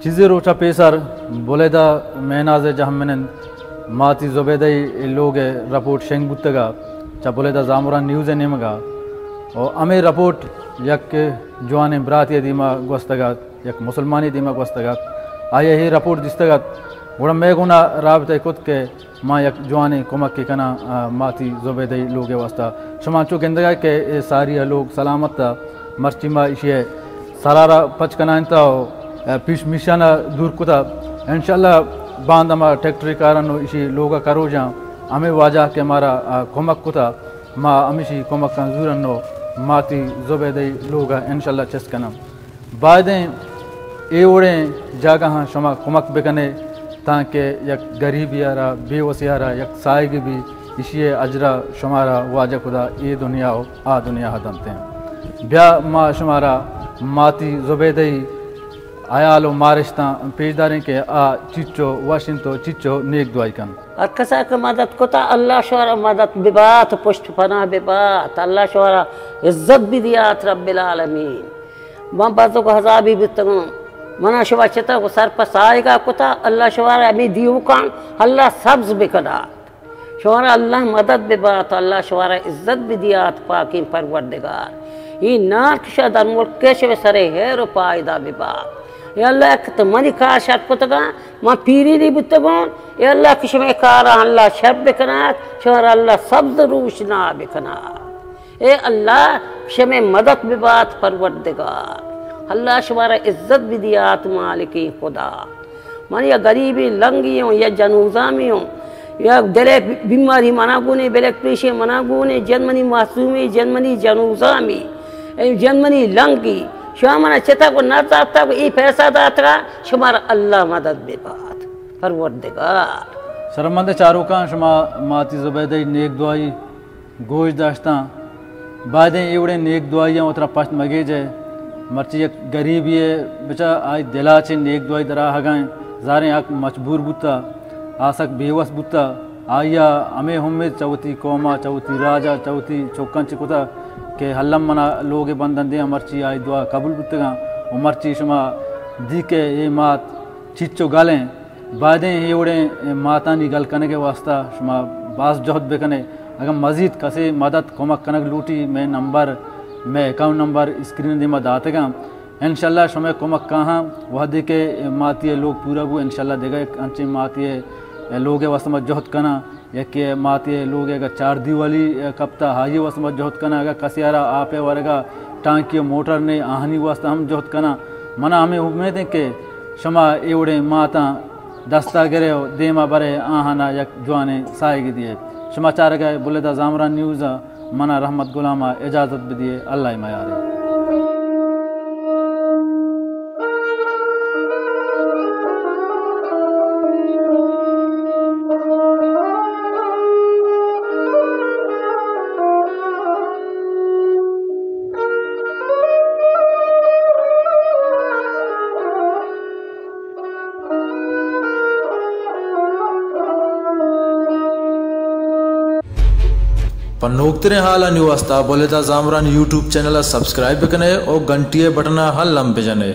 چیزے روچ ءَ پیسر بلیدہ مہناز ءِ جہمنند ماتی زبیدہ ءِ لوگ ءِ رپورٹ شنگ بوتگ ات چہ بلیدہ زامران نیوز ءِ نیمگ ءَ۔ و ہمے رپورٹ یک جوانیں براتے ءِ دیما گوستگ ات، یک مسلمانے ءِ دیما گوستگ ات۔ آئی ءَ اے رپورٹ دیستگ ات، گڑا مئے گونا رابطہ کت کہ ما یک جوانیں کمکے کناں، آ، ماتی زبیدہ ءِ لوگ ءِ واستہ۔ شما انچو گندگ ءَ کہ اے ساری ءِ لوگ سلامت ءَ، مرچی ما ایشی ءِ سرا را پچ کنائینتا و، آ، پیش میشان ءَ دور کتا۔ انشاءاللہ باندا ما ٹریکٹرے کارن و ایشی لوگ ءَ کروجاں۔ ہمے واجہ کہ مارا، آ، کمک کتا، ما ہمیشی کمکاں زورن و ماتی زبیدہ ءِ لوگ ءَ انشاءاللہ چست کناں۔ بایدیں اے وڑیں جاگہاں شما کمک بکنے تانکہ یک گریبے ءَ را، بے وسے ءَ را یک ساہگے بی، ایشی ءِ اجر ءَ شمارا واجہ خدا اے دنیا و آ دنیا ءَ دنتیں۔ بیا ما شمارا ماتی زبیدہ ءِ حیال و مارشتاں پیش داریں کہ آ چچو وش انت و چچو نیک دعائی کنت۔ ہر کسا کہ مدد کتا، اللہ شمارا مدد ببات، پشت پناہ ببات، اللہ شمارا عزت بدیات رب العالمین۔ من بزگ و عذابی بیتگوں، منا شما چتگ و سر پہ ساہگا کتا، اللہ شمارا ہمے دیوکاں اللہ سبز بکنات۔ شمارا اللہ مدد ببات، اللہ شمارا عزت بدیات پاکیں پروردگار۔ اے نان کہ شما در ملک ءَ، شمے سرے ہیر و پائدہ ببات۔ اے اللہ کہ تو منی کار شر کتگاں، من پیرینے بوتگوں، اے اللہ کہ شمے کاراں اللہ شر بکنات، شمارا اللہ سبز روشنا بکنات۔ اے اللہ، شمے مدد ببات پروردگار۔ اللہ شمارا عزت بدیات مالکیں خدا۔ من یا گریبیں لنگی ہوں، یا جنوزامی ہوں، یا دلے بیماری منا گونے، بلڈ پریشر منا گونے، جن منی معصومی، جن منی جنوزامی، اے جن منی لنگی۔ شما منا چتگ و نزاتگ و اے پیسہ داتگا، شمارا اللہ مدد ببات پروردگار۔ شرمند چاروکاں، شما ماتی زبیدہ ءِ نیک دعائی گوش داشتاں۔ بایدیں اے وڑیں نیک دعائیاں وترا پشت مگیجئے۔ مرچی یک گریبے ءَ بچا آئی دلا چہ نیک دعائی دراہگا انت۔ زاریں حق مجبور بوتا، آ سک بے وس بوتا۔ آئیا ہمے امید چہ وتی قوما، چہ وتی راجا، چہ وتی چکاں چہ کتا کہ الم منا لوگ بندن دیاں، مرچی آئی دعا قبول بوتگاں۔ و مرچی شما دی کہ اے مات چچو گل انت۔ بایدیں اے وڑیں ماتانی گل کنگ ءِ واستہ شما باز جہد بکنے۔ اگاں مزید کسے مدد کمک کنگ لوٹی، مئے نمبر، مئے اکاؤنٹ نمبر اسکرین ءِ دیما داتگاں۔ انشاءاللہ شمئے کمک کاہاں، وہدے کہ ماتی ءِ لوگ پورا بو، انشاءاللہ دگہ یک انچیں ماتی ءِ لوگ ءِ واستہ ما جہد کناں۔ یکے ماتی ءِ لوگ ءَ اگاں چار دیوالی کپتا، آئی ءِ واستہ ما جہد کناں۔ اگاں کسے ءَ را آپ ءِ ورگا ٹانکی ءُ موٹر نے، آہانی واستہ ہم جہد کناں۔ منا ہمے امید انت کہ شما اے وڑیں ماتاں دستا گرئے ءُ دیما برئے، آہانا یک جوانیں ساہگے دیئے۔ شما چارگا بلیدہ زامران نیوز ءَ، منا رحمت غلام ءَ اجازت بدیئے، اللہ ءِ میارے۔ پہ نوکتریں ہالانی واستا بلیدہ زامران یوٹیوب چینل ءَ سبسکرائب بکنے ءُ گھنٹی ءِ بٹن ءَ الم بجنے۔